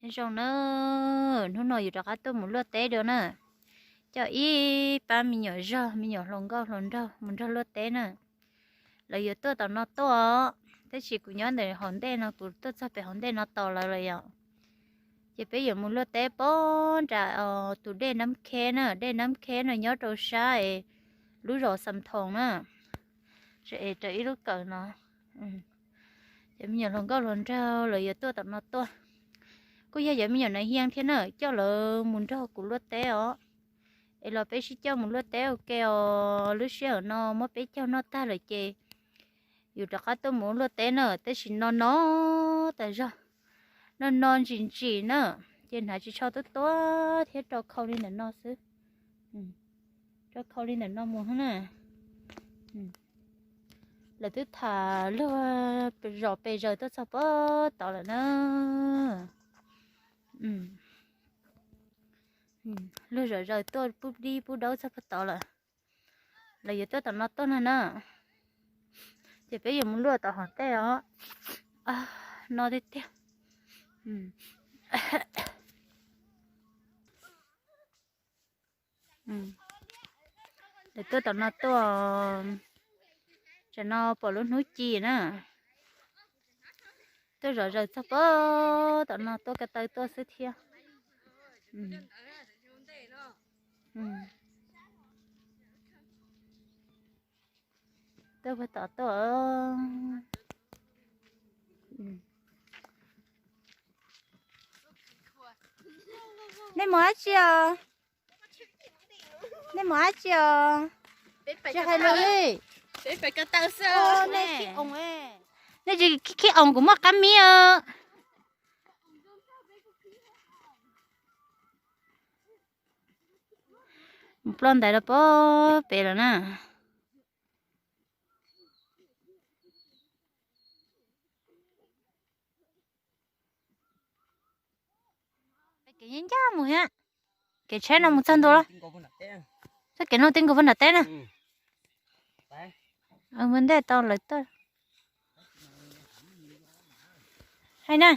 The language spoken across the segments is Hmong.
Nyob zoo na, hnub no yus rov qab tuaj mus luaj teb dua na. Coj ib pab me nyuam zog, me nyuam hluas nkauj hluas nraug mus nrog luaj teb na. Lawv yuav tuaj tom no tuaj, tab sis kuv nyob ntawm hauv ntej no, kuv tuaj txog pem hauv ntej no tos lawv lawm yom. Ces peb yuav mus luaj teb pem nram tus dej Nab Kheb na, dej Nab Kheb no nyob rau sab es lub zos Xam Thoos na, es rau ib lub kawm no. Ces me nyuam hluas nkauj hluas nraug lawv yuav tuaj tom no tuaj. Kuj yog cov me nyuam Nas Hias thiab na, coj lawv mus nrog kuv luaj teb os. Es los peb sib coj mus luaj teb ua ke os. Lub sij hawm no muab peb caug noj tag lawm ces yus rov qab tuaj mus ua luaj teb na, tab sis no no tas zog, no no ntsim ntsim na, ces hnav tsis tshua tuab tuab thiab, rau khau li ntawm no xwb. Rau khau li ntawm no mus na. Lawv twb tham luag zos pes zaws tuaj txog pem tod lawm na. Luag zom zaws tuaj pub dib pub daub txog pem tod lawm. Lawv yuav tuaj tom no tuaj no na. Ces peb yuav mus luaj tom hauv ntej os. No tiag tiag. Lawv tuaj tom no tuaj, tam no pom lub hnub ci na. Tuaj zom zaws txog pem tom no tuaj ko taw tuaj xwb thiab. Tuaj pem tod tuaj. Nej mus dab tsi os? Nej mus dab tsi os? Tsis hais lus li. Nej khib oos, nej tsis khib oos kuv muaj qab mib os. Mus ploj ntais los pem pem lawm na. Kev ncaj ncaj mus thiab. Kev tsheb no mus txog ntua los? Txoj kev no twb nkaus puag nram teb na. Mus ntej tau lawv tuaj. Hais na.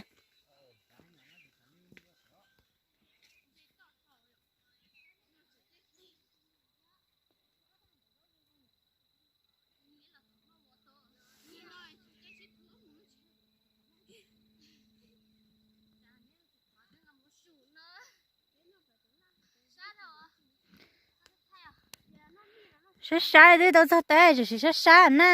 Sab sab twb tau txog teb, tiam sis sab sab na.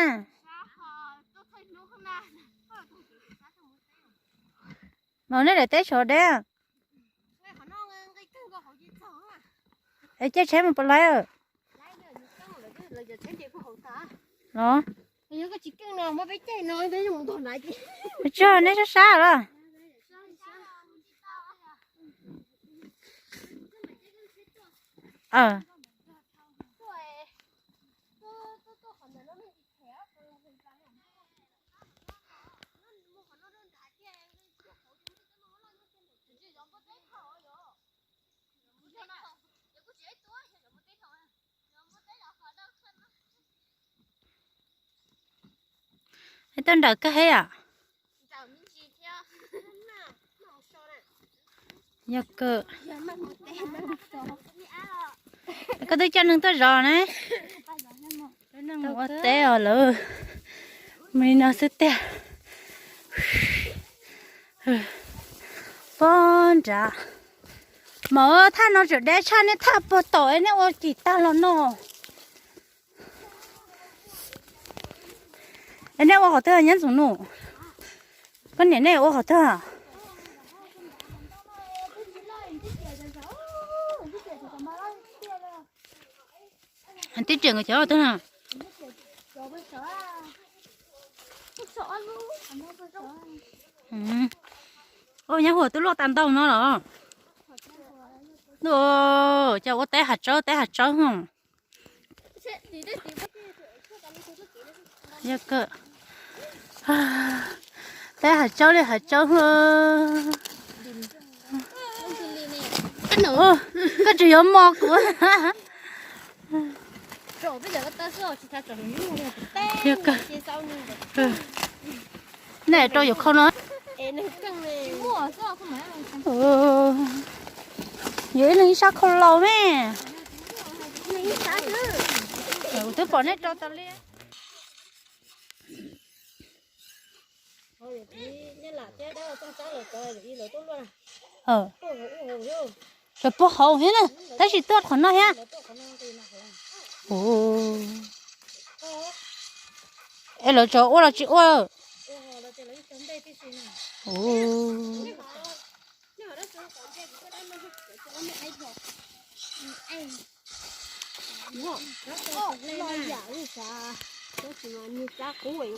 Mas nej daim teb tshuav deb. Es caij tsheb mus puas laib los? Tsis, nej sab sab los? Tuaj nrawm kawg heev os. Yog kawg. Koj twb coj neeg tuaj zov ne. Neeg mus ua teb os lawm. Mus li no xwb tiag. Pog nrad. Mas thaj no tseem deb tshaj nej thaj puag tom es nej ua kim tag los no. Es nej ua qhov twg nyob ntxoov nus? Koj niam nej ua qhov twg? Tib riam nkawd cov twg na? Ua nyob huam twb loj tas ntau no los? Cas ua teb hav tsawb teb hav tsawb ho. Yog kawg. Teb hav tsawb li hav tsawb ho. Koj tseem yuav mos kuv. Yog kawg. Nej rau yuav khau no. Yuav ib leeg ib sab khau laus me. Kuv twb pom nej rau tas li. Tsuas puag hauv thiab na, tab sis tuaj qhov no thiab. Es lawv tseem ua los tsis ua?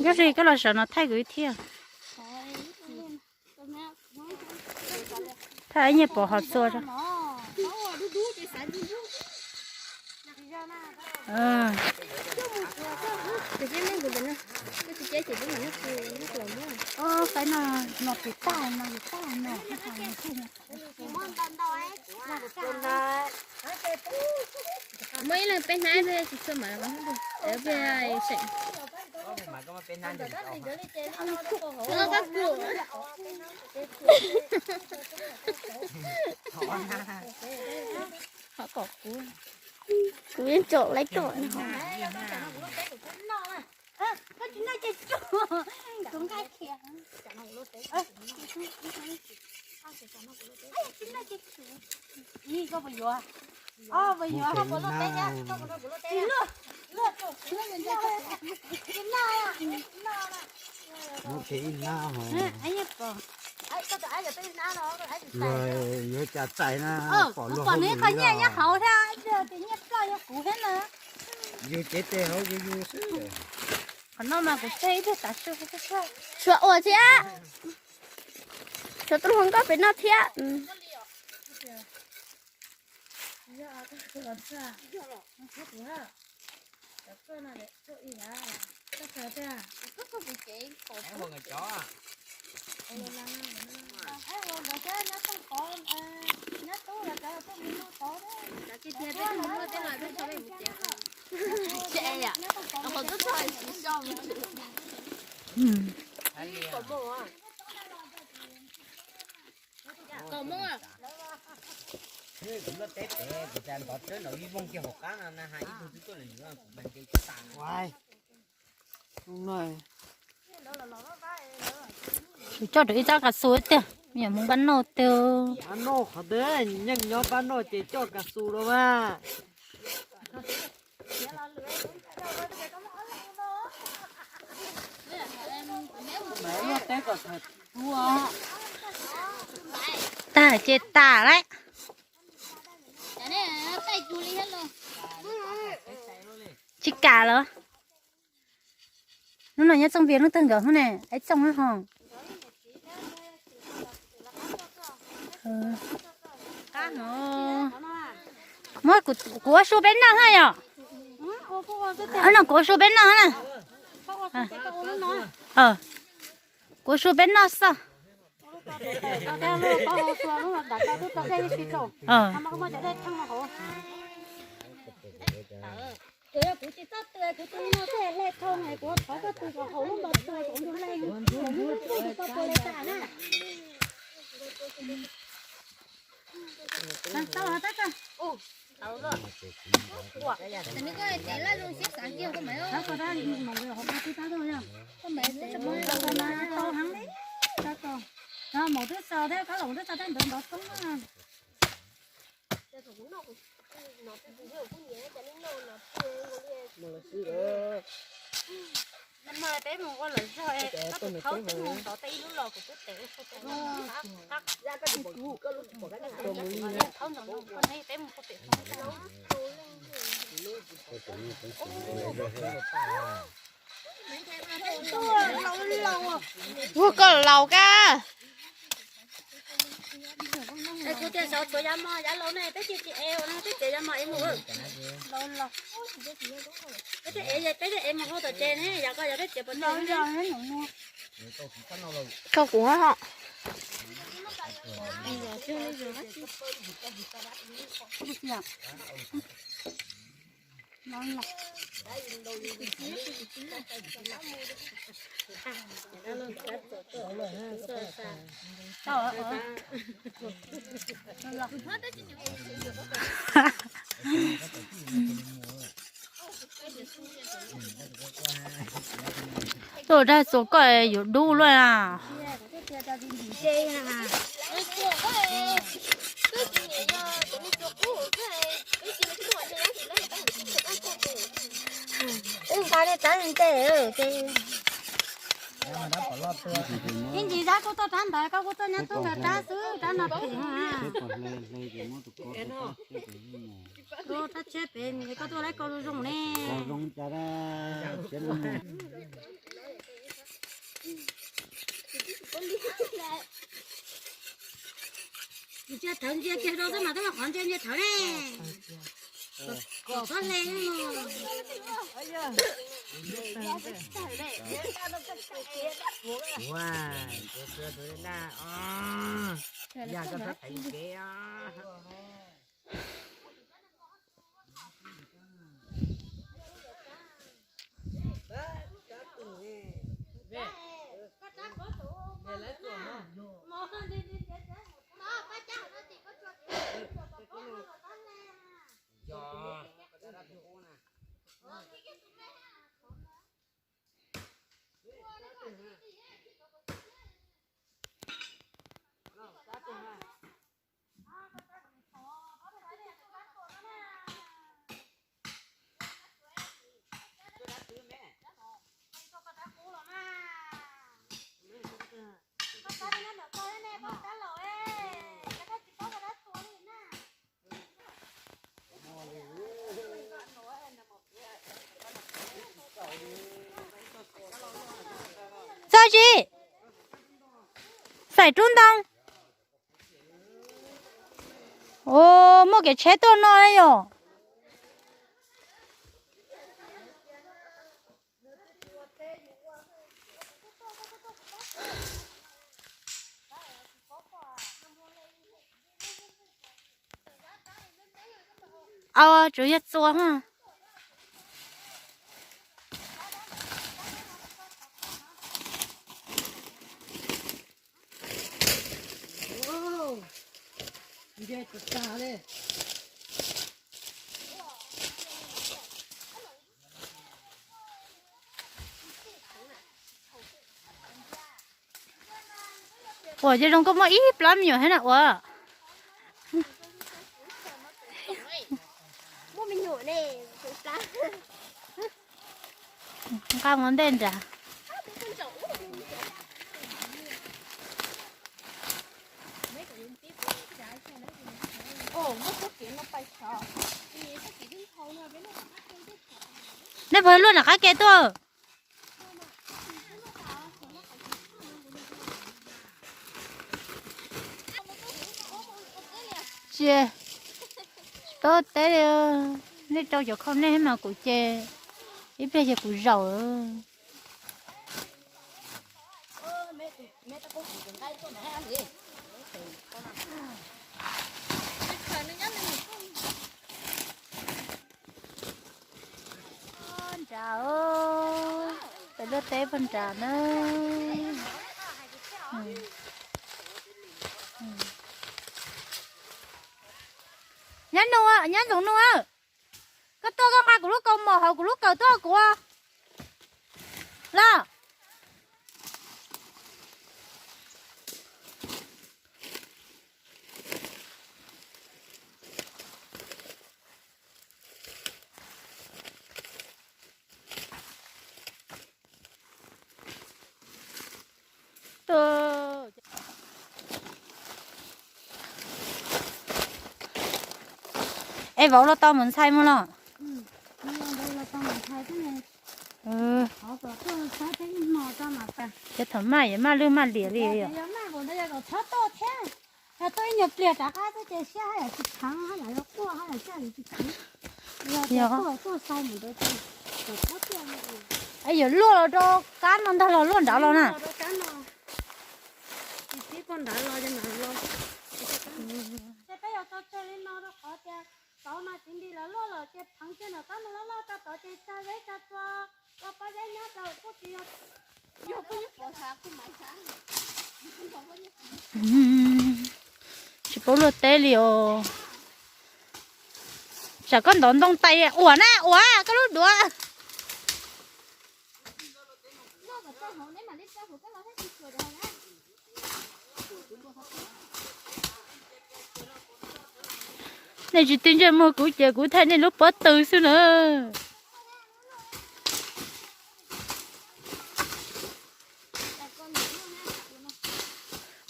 Tab sis koj los sawv no thaij kuv ib thiab. Thaij ib nyuag pov hov txua. Faib no, no pim tag no, pim tag no. Muaj ib leeg peb hnab thiab tsis tshua mam los peb seem. Qhov kom kuv, kuv yeej tsom laib kom no. Ib, koj puas yuav? Muab kiag ib hnab, muab kiag ib hnab hos. Luag yuav cas txais na, pom luag hauj lwm li os. Nyiaj ploj yog kuv thiab na. Yus cev tes hauv yus yus xwb. Qhov no mas kuv tseg ib tug tav su. Tshuav ua thiab. Tshuav tus hluas nkauj pem no thiab. Kuv luaj teb pem kuv cas ntov tsawb nraum ib voog kiag hauv qab no na, hais ib tug twb tuaj lawm, kuv mas nce cov tas no. Kuv coj rau ib tsab kav xu tiag, me nyuam hmoob pab noj tiag. Pab noj qhov twg, yeej nyob pab noj ces coj kav xu rau mas. Tag ces tas lawm. Tsis kam lawm. Hnub no nyob Txooj Vias hnub twg nkawd hnub ne, Ib Txooj ho. Muab kuv ua su peb noj ha yom. No kuv ua su peb noj na. Kuv ua su peb noj xwb. Maum twb txog thiab, kab laum twb txog thiab, ntawd ntov toob na. Peb mus ua lawm zog, koj tus thaub twb mus ntov tau ib lub los kuv twb tes ua tau. Thaub ntxoov no koj neb peb mus koj pem. Ua koj laus kab. Kuv tias xyov tshuav yav mos yav laus ne, peb cia tsis ev ua no, peb txiav yav mos ev mus. Peb thiaj ev, peb thiaj ev mus hauv tom tsev ne, yav koj yog peb txiav pov tseg. Koj kuv ho. Tuaj dag txuas koj yuav dub luaj na. Ib ntsis zab kuj tuaj rab ntawd, koj kuj tuaj nyob tuaj nkawd rab xwb, rab no phem. Rab tsheb pem, koj tuaj laib koj zoo zoo ne. Ntsia thawv ntsia kiag rau xwb mas twb muaj qhov ntsia ntsia thawv ne. Kom txhob hle. Txawj tsis xaim rub ntoo. Muaj kev tsheb tuaj no yom. Au, tsuas yog txua ha. Ua, zoo koj muaj ib plab me nyuam thiab na ua. Nqa mus ntej nrad. Nej puas luaj nram qab ke tuaj? Tsis paub teb li, nej rau cov khau nej mas kuv ces ib pliag ces kuv zaum. Nrad, pem luaj teb puag nrad na. Nyab Nus, nyab Ntxoov Nus, koj tuaj koj nqa kuv lub kaus mom hauv kuv lub kawm tuaj kuv los. Es vauv los tau mus ntxhais mus los? Ces thaum maj yuav maj lwj maj liam li yom. Yog tuaj ib nyuag pliag rov qab xwb ces siab haj yam tsis kheev, haj yam yuav quaj haj yam siab tsis kheev. Yog tuaj sai mus ntawd ces txhob tuaj. Es yuav luaj los rau kab no ntag los luaj nrad los na? Rau kab no, tsis txib puag nrad los ces mam los. Ces peb yuav tso tseg li no rau qhov tias tauv mas txiv nti lawv luaj lawm ces pheev kiag ntawm kab no loj loj. Tsis paub luaj teb li os. Tsam koj ntov ntoo tais ua na, ua koj lub duav. Nej tsis tij ntsej muag kuv ces kuv thaij nej lub pob tw xwb na.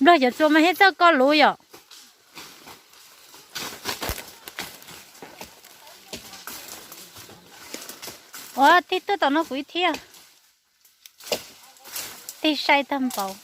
Nplog cov txua mas thiaj txawj koj lus yom. Ua tij tuaj tom no kuv ib thiab. Tij sai tag npaum.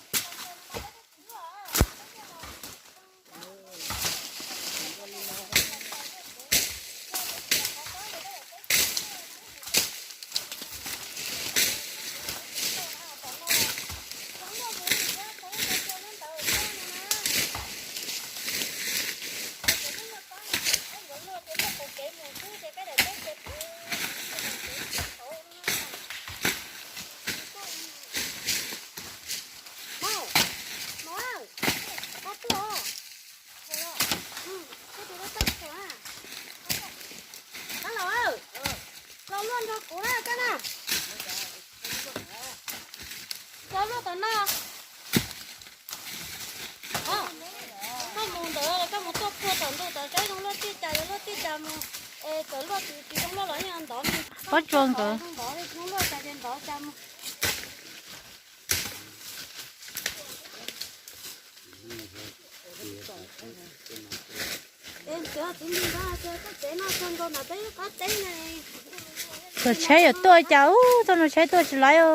Los luaj nrog kuv na koj na. Cov luaj tom no. Koj mus ntawd koj mus tuaj puag tom ntug tom saib zoo luaj tij cas, yuav luaj tij cas mus. Es txawm luaj tsis zoo luaj los yeej ntov me. Pob tsuas nkawd. Zoo luaj cas ces ntov cas mus. Kom tsheb yuav tuaj cas ub, txoj no tsheb tuaj tsis laib.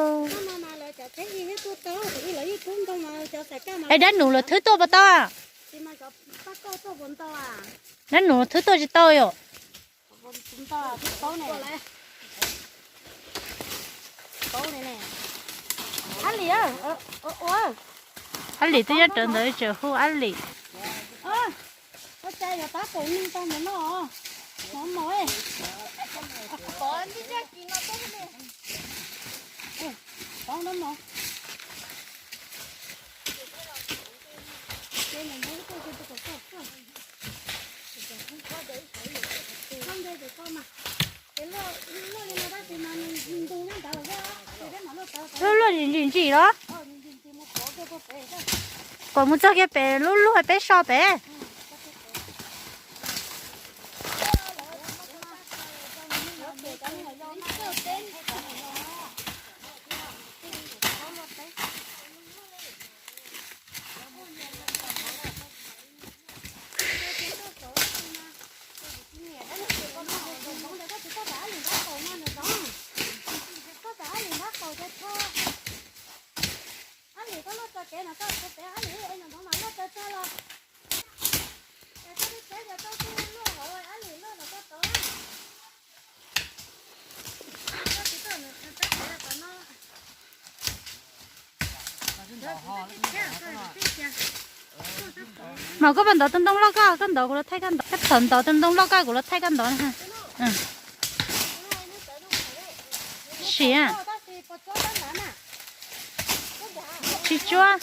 Es dab num los thwb tuaj puas tau? Dab num los thwb tuaj tsis tau yom. Ab Lis twb nyob rawv ntawd tseem hu Ab Lis. Lub luaj ntsim ntsim los. Kom mus txog kiag pem lub luaj peb so pem. Mas koj puas ntov tus ntoo loj koj, koj ntov kuv los thaij koj ntov, koj thaum ntov tus ntoo loj koj kuv los thaij koj ntov na. Siab. Tsis tsuab.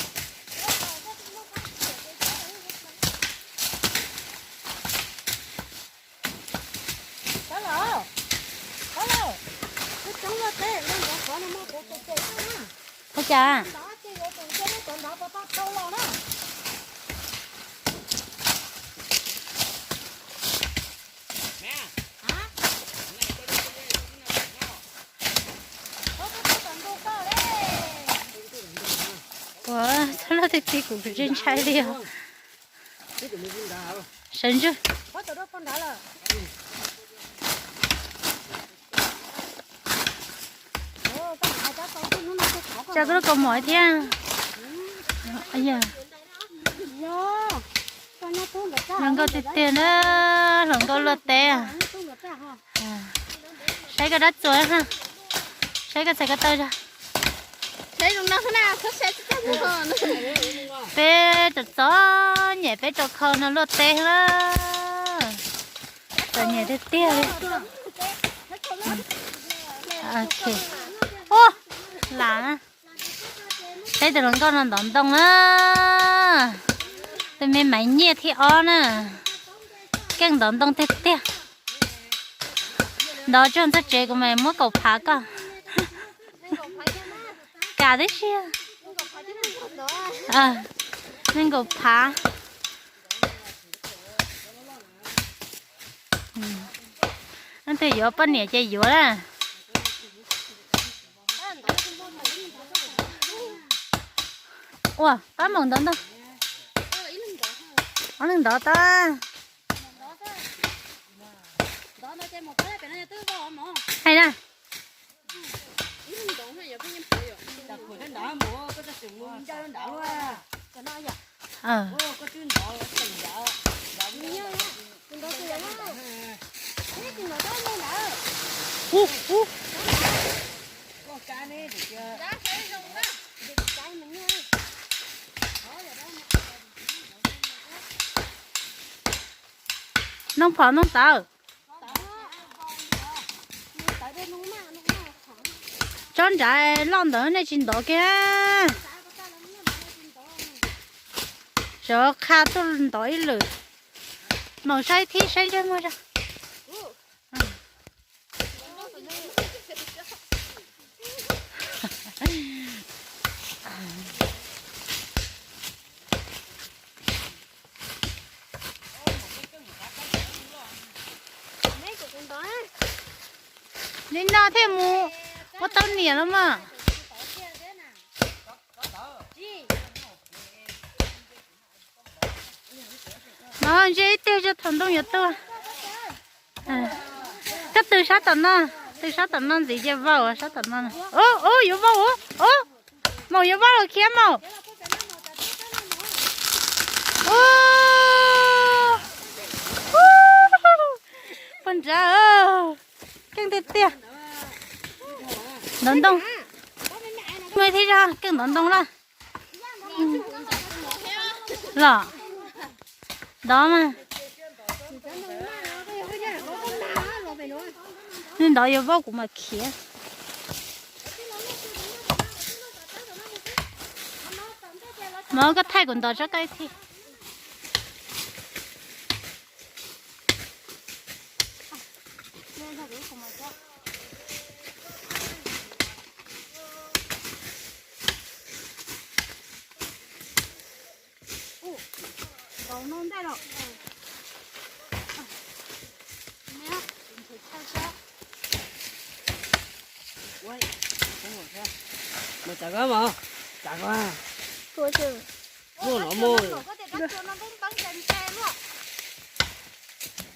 Ua cas? Ua, txhob loj tiag tiag kuv tsis ntshai li os. Sawv ntsug. Cas koj lub kaus mom thiab. Hluas nkauj tiag tiag na, hluas nkauj luaj teb. Saib koj dab txuas, saib koj txhais ko taw. Peb txom txom nyem peb rau khau no luaj teb na. Txom nyem tiag tiag li. Ua, lam. Peb tus hluas nkauj no ntov ntoo na. Tus me Maiv Nyiaj thib ob na. Keej ntov ntoo tiag tiag. Ntov tsuag txog tsev kuv mam muab kaum phav koj. Kam tib si. Nees nkaum phav. Leej twg yuav poj niam ces yuav na. Ua pab maum ntov ntoo. Ob leeg ntov tau. Hais na. Noog phom noog tawv. Tsob nrad loj ntawd nej tsis ntov kiag. Sawv qha tuaj ntov ib lwm. Maum saib thib saib ntsej muag zog. Li no thiaj mus ua tau niam los mas. Mas ntshe ib teg tso thaum ntoo yuav tuaj. Koj tws sab tom no, tws sab tom no ntxiv ces vau sab tom no. Ub, ub, yuav vau ub, ub. Maum yuav vau los khiav maum. Ub, ub, poj nrad, keej tiag tiag. Ntov ntoo. Muaj ib thib zog keej ntov ntoo lawm. Los ntov mas. Nws ntov yuav vau kuv mam khiav. Mas koj thaij kuv ntov tsob koj ib thij. Mas txav koj mas, txav koj. Tua no mus.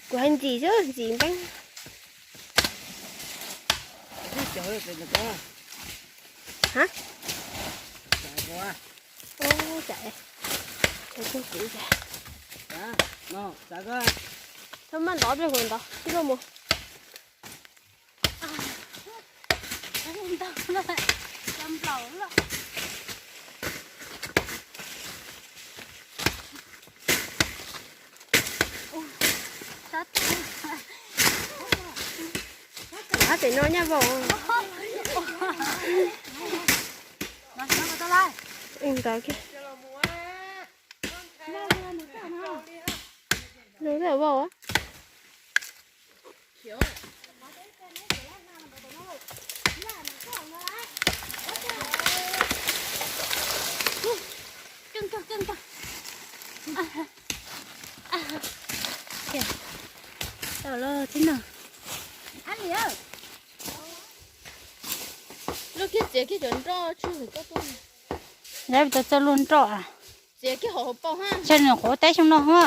Kuv hais ntxim xwb, ntxim npeeb. Hab, ua cas, cas tuag kuv cas. Txhob maj ntov, ntov tib luaj mus. Ab, pem no nyaj vau. Ntawd kiag. Nws lawm vau. Tau los tib no. Lub kiag txiav kiag cov nroj tsug koj tuaj. Lawv tau txog lub nroj. Txiav kiag hauv paus ha. Tsawg nws qhuav teb xyoo no ha.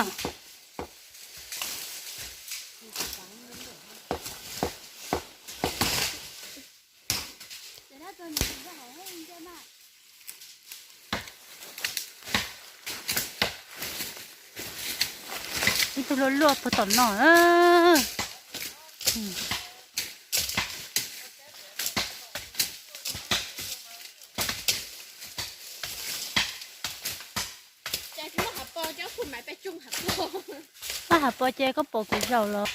Ib tug luaj luaj puag tom no. Ab, hav pos ces koj pom kuv zaum los.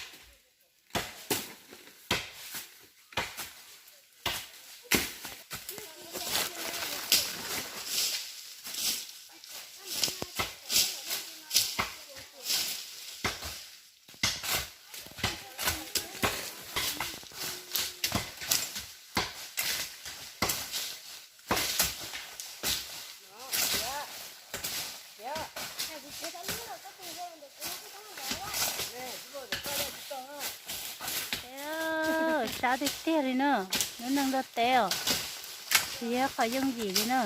Sab tiag tiag li na, lub neej ntiaj teb os, tsis yog qhov yooj yim li na.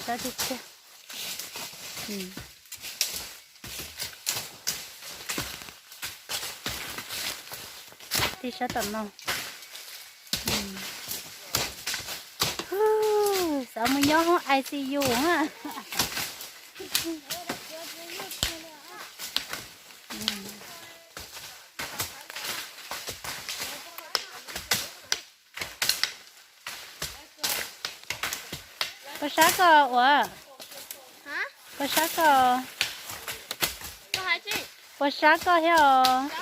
Sab tiag tiag. Tig sab tom no. Xav mus nyob hoob I C U na. Puas sab koj ua? Puas sab koj? Puas sab koj thiab os?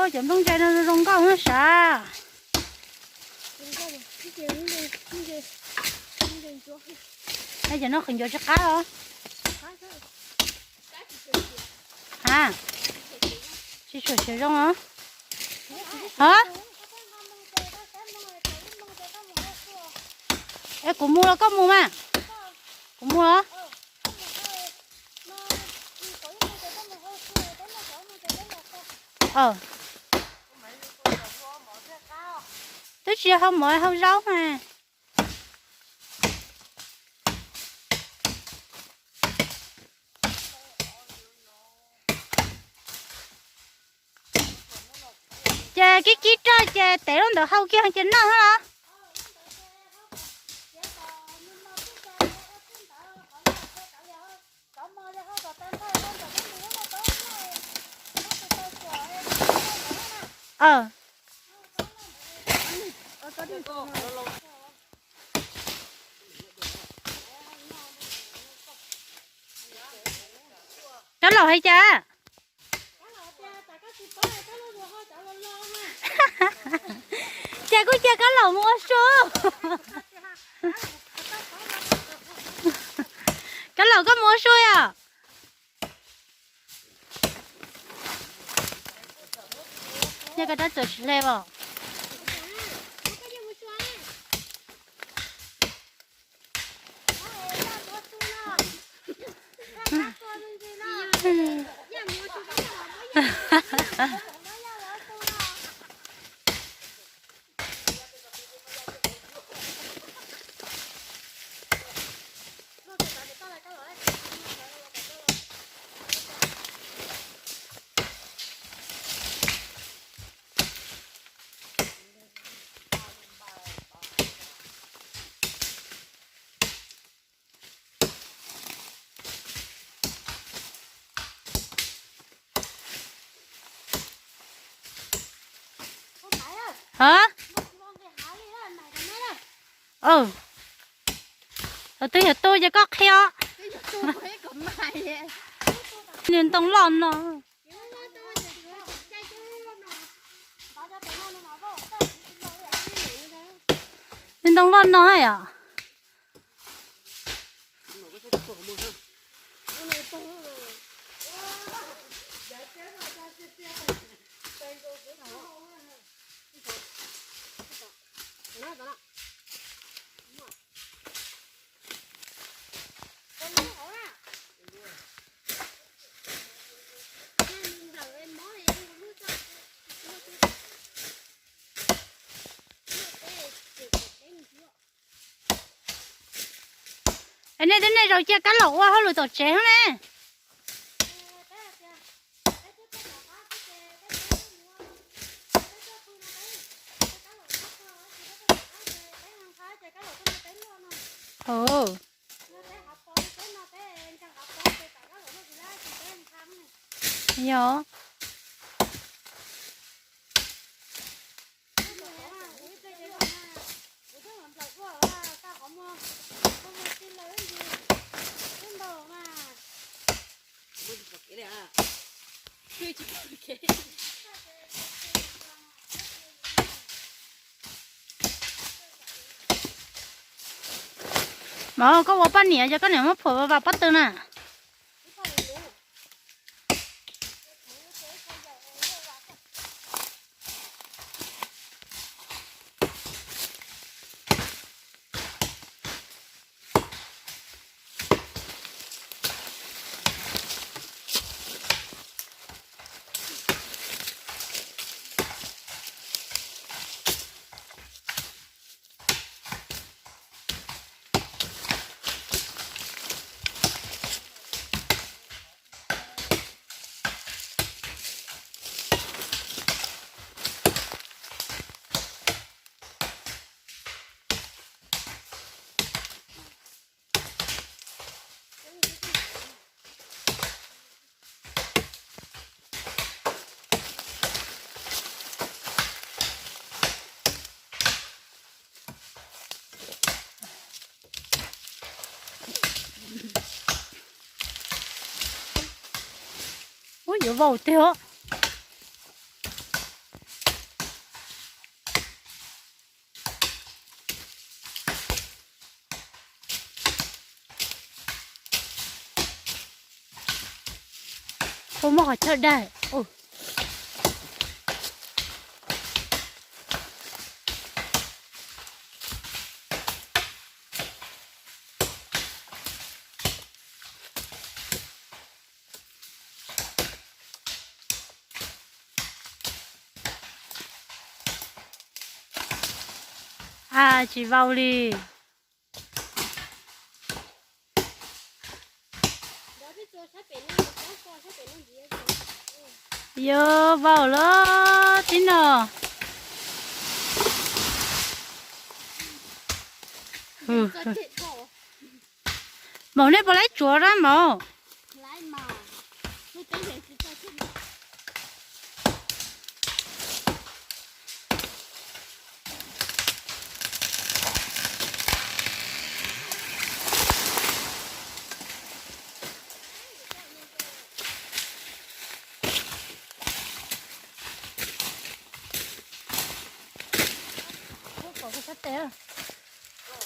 Cov nplooj ntse no zoo nkauj na sav. Cov no qhwv ncuav tsis qab os. Ha, tsis tshua siav zoo os. Ha, es kuv mus los koj mus mas. Kuv mus los. Twb tsis hau mov hau zaub mas. Ces kib kib roj ces tev lub ntawd hau kiag ces noj los. Cov laus hais cas? Ces kuj cia kab laus mus ua su. Kab laus koj mus ua su yom? Nyob koj rab txuas tsis hle os. Hov, twb yog tu ces koj qhia. Niag ntoo loj no. Niag ntoo loj no yom. Es nej twb nej zaum cia kab laum ua hauj lwm tom tsev xwb ne. Yog. Mov, koj ua poj niam ces koj niam muab phuam vas pob tw na. Ub, yuav vau tiag. Puas muaj qhov chaw daig? A, tsis vau li. Yuav vau los tib no. Maum, nej puas laib tsuav na maum?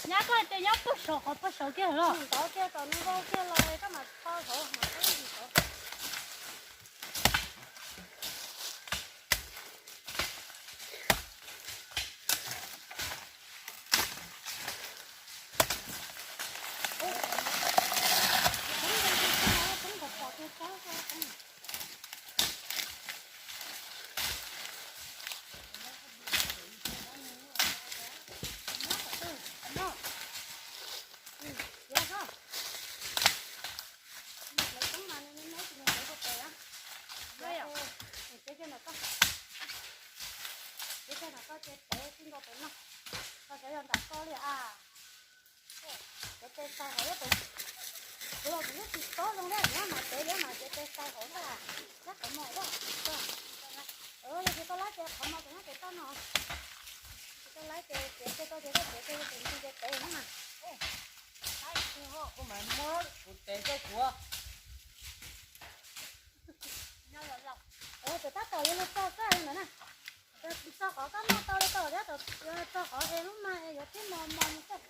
Nyab, koj hais tias nyob puag saud, qhov puag saud kiag los? Ntawd kiag kom nws vau kiag los koj mam tho saud mas. Kuv los kuv yeej tsis paub zoo li, kuv mas cev liab mas cev tes xaus hauv na, sab qhov muag. Yog tias koj laib ces qhov muag kuv nyob pem toj no, koj laib ces cev tej koj ces koj cev tej, kuv ntxig ces pem no mas. Kuv mas muab kuv tes koj kuv. Ces tab tom yuav luag txog xwb ntawd na. Txog qhov koj noj tau li tau thiab, txog qhov es lub mag es yuav tib mos mos mus xwb.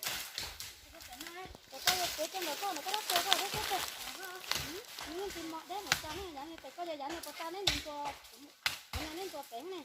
Ces koj yuav txiav coj ntawm koj ntawm koj dab tsi koj thiab xwb. Nws yeej tsis mos deb npaum cas ne, yav no pem koj yog yav no puas tas neb ntxuas, yav no neb ntxuas pem ne.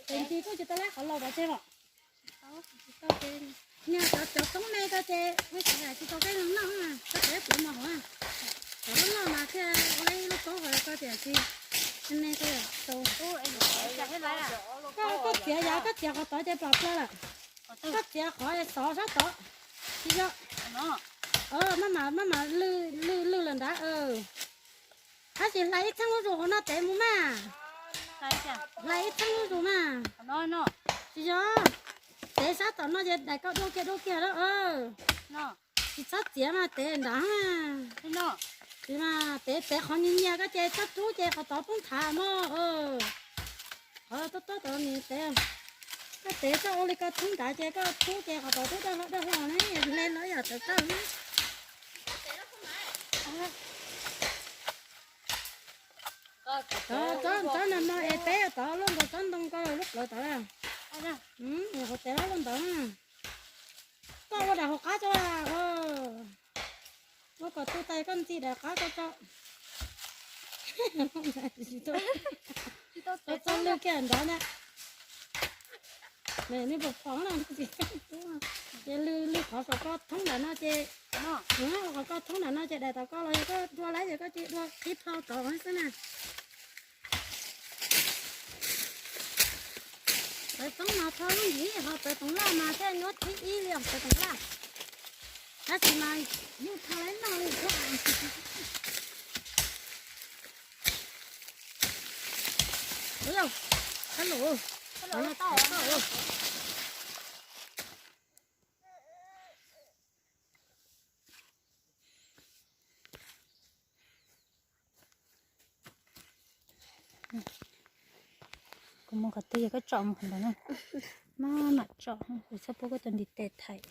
Tes ntsis kuj tsis tau laib qhov laus rau tseg los. Niag cov cov toob me ko ces ua tsis tau kev zoo noj, koj tseem pub mos hauv. Cov loj loj mas thiaj ua ib lub toob hauv ko tiam sis me ko tau. Koj txiav yav koj txiav qhov tod ces plam plawg lawm. Koj txiav qhov xov sab tod. Tsis yog. Maj mam, maj mam lwj lwj lwj lawm ntawd. Tab sis hlais ib txheeb lub zus hauv no tev mus mas. Hlais ib txheeb zuj zus mas. Tsis yog, tev sab tom no ces daim ko dua kiag dua kiag lawm. Tsis txhob txiav mas tev nrad. Tsis mas tev tev qhov nyias nyias koj ces txhob rub ces qhov tod poob thav mog. Qhov tob tob tod nws tev. Koj tev txhob ua li ko thoob nrad ces koj rub ces qhov tod twb dawb hlo dawb hlo ne, hle los yam tawv tawv. Tsob no no es peb tod luaj nkaus tsob ntoo ko lub plawv tod. Hauv tes lub ntawd. Koj ua daim hauv qab tso. Ua kom tu tas koj ntxi daim qab ko tso. Txhob lwj kiag nrad na. Nej puas pom no, ces lwj lwj qhov kom koj thoob nram no ces, qhov koj thoob nram no ces daim tom koj los yog koj dua lawm ces koj cia dua qhib plho rov xwb na. Tawv toob mas tho lub ntxiv ho tawv toov laj mas thiaj nyuaj thib ib li os tawv toov laj. Tab sis mas yeej tho lawm no li thiab. Kuv mus qhov twg yog koj tsom mus qhov ntawd na. Maj mam tsom, txhob pub koj tus ntiv tes thaiv.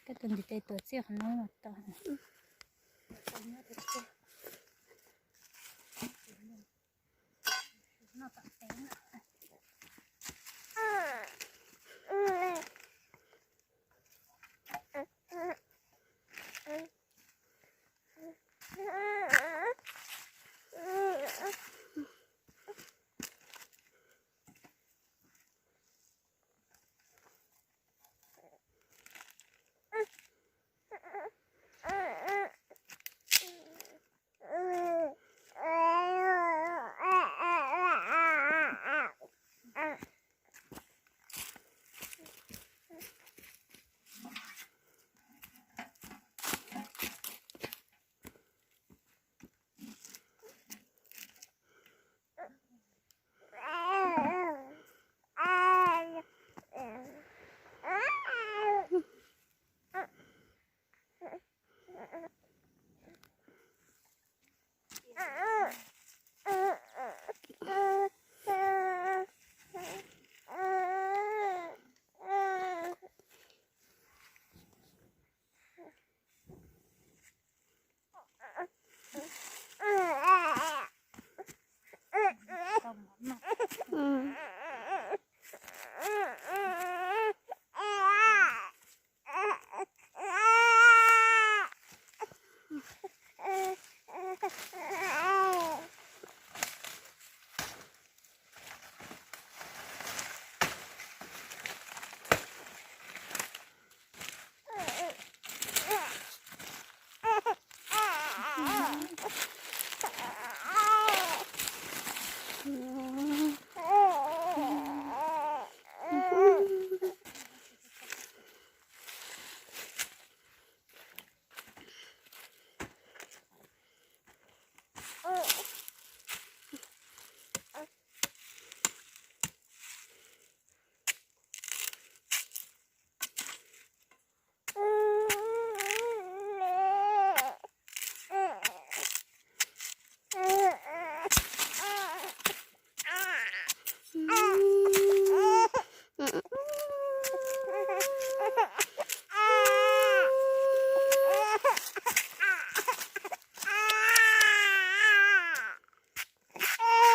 Koj tus ntiv tes tuav txij qhov no mas tau.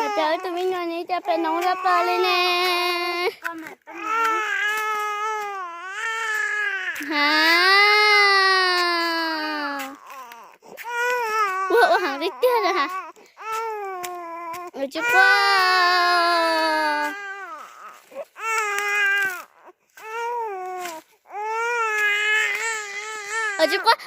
Cov wb tus me nyuam ne, cov pem noov zaj plaws li ne. Ha, ua ua heev li tiag li ha. Tsis quaj. Tsis quaj.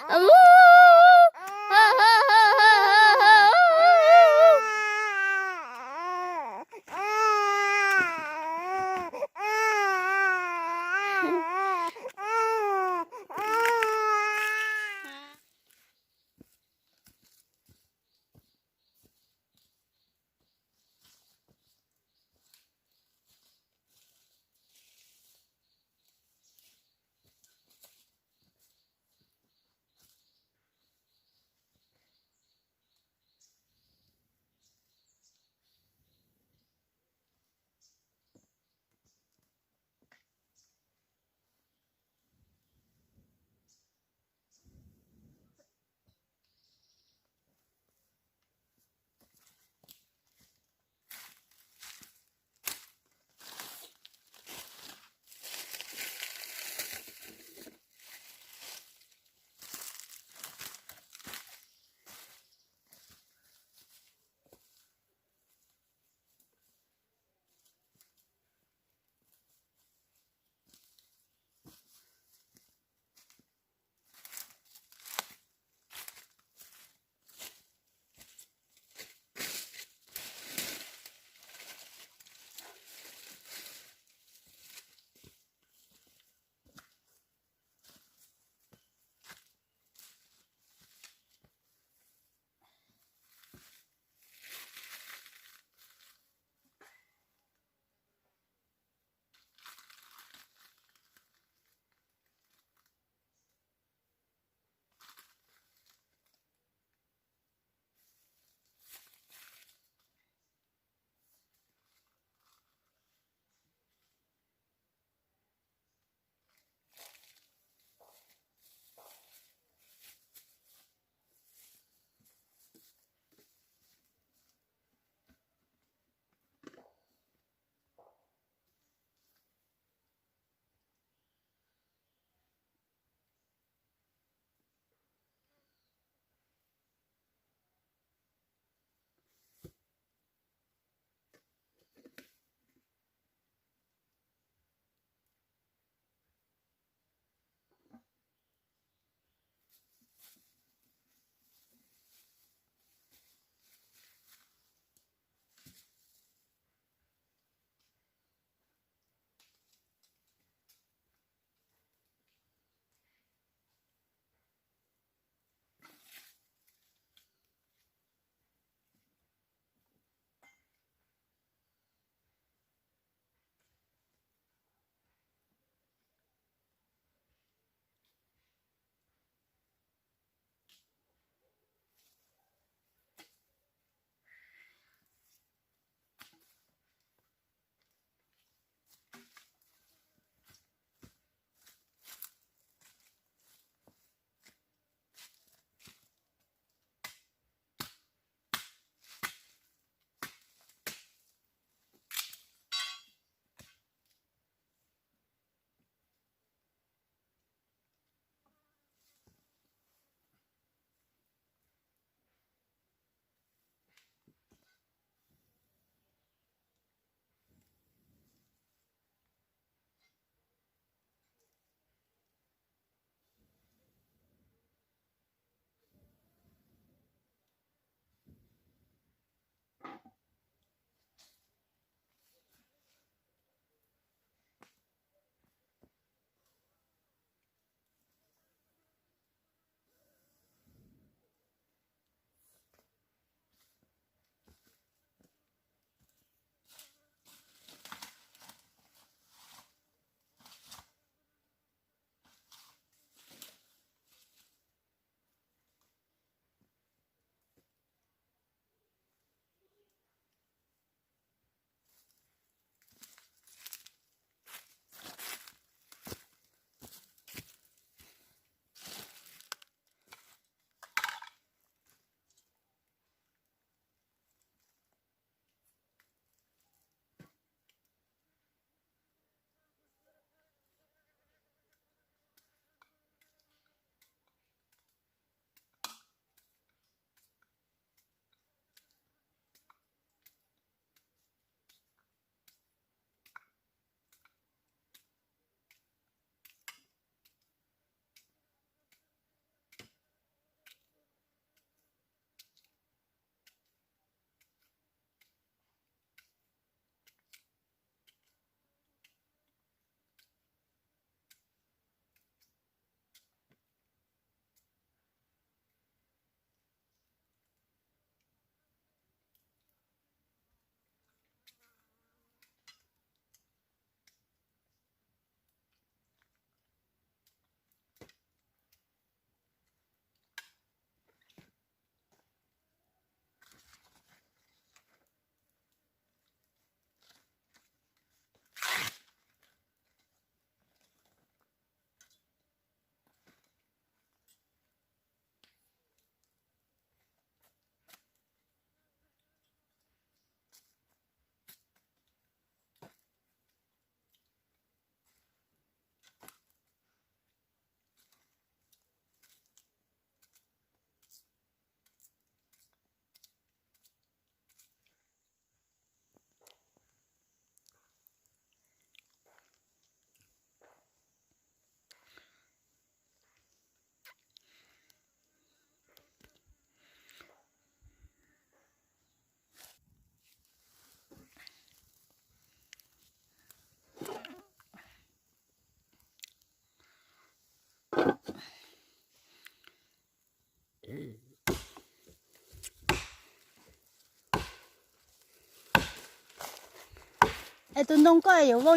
Es tus ntoo koj yuav vau,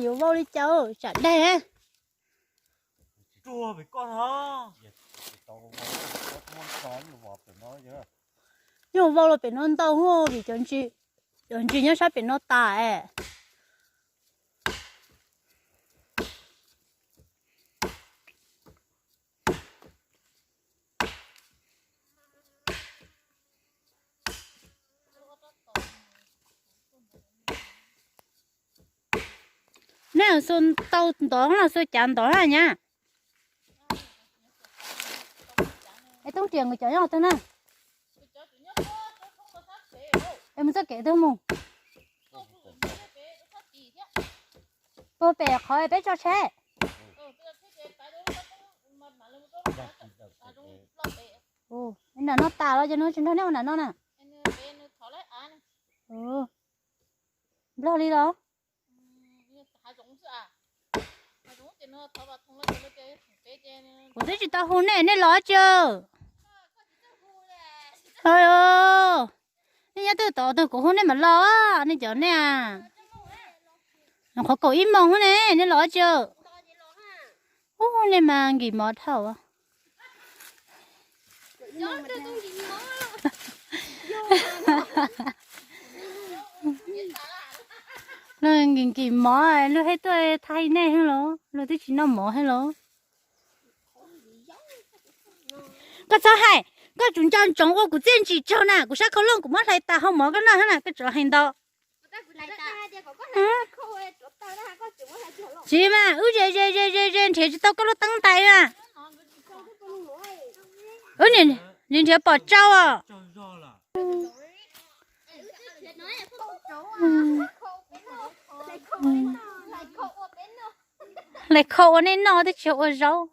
yuav vau li cas tsam daig? Nyuj vau los pem no ntau vim cov ntsis nyob sab pem no tas es. Nej xuas tau ntov los xuas cav ntov na nyab? Es Tooj Riam nkawd cov nyob twg na? Es mus txoj kev twg mus? Puag pem qhov peb tso tsheb. Nram no tas los ces nws tsis nrog nej ua nram no na. Nplog li los? Kuv twb tsis tau hu nej, nej los tsi? Nej nyob twg tod twg kuv hu nej mam los, nej cov nej. Qhov kaum ib moos ne, nej los tsi? Ub, nej mas nkim mov dhau. Luag nkim nkim mov luag thiaj tuaj thaij nej thiab los? Luag twb tsis noj mov thiab los? Koj txhob hais, koj tsum nco ntsoov ua kuv txiaj ntsim tsawg na, kuv sab khau looj kuv muab hlais tas hau mov koj noj thiab na, koj tseem hais ntau. Tsis mas wb ze ze ze ze ze nrhiav tsis tau koj lub teeb ntais na. Wb nrhiav pom tsau os. Hlais khau ua nej noj twb tsis ua zaub.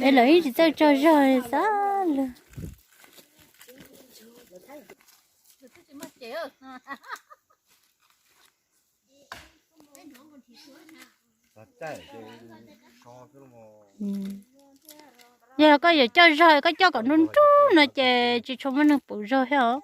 Es lawv yeej tsis txawj tsaug zog li xav lawm. Yog koj yuav coj zog koj coj kom nruj nruj no ces tsis tshua muaj neeg pum zog thiab os.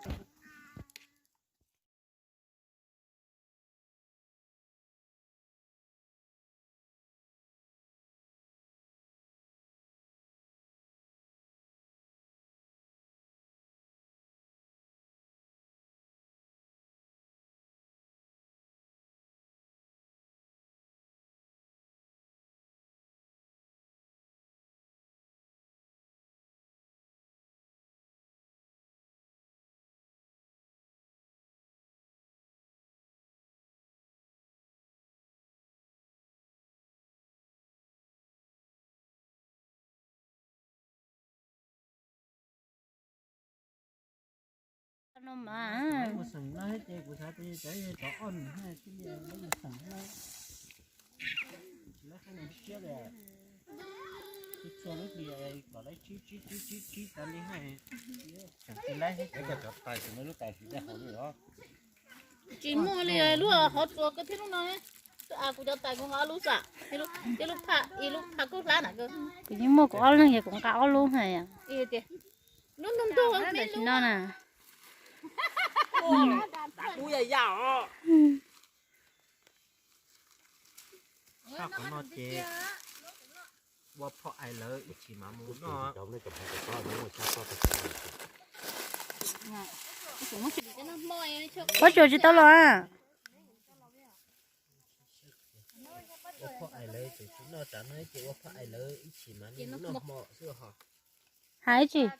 Tsis muaj li lub hov txuas koj thiab lub no. Kuv cov tais kuv nqa ob lub xam, ib lub phaj, ib lub phaj kub hlab na. Kuv yeej muaj kuv ob leeg es kuv nqa ob lub hais. Lub ntug ntug tam sim no na. Qhov no ces ua phom ais lawv ib chim mas mus noj. Pob tsuas tsis tau los a. Ua phom ais lawv tseem tsis noj tsam no ces ua phom ais lawv ib chim mas noj hmo xwb ho. Hais tsis.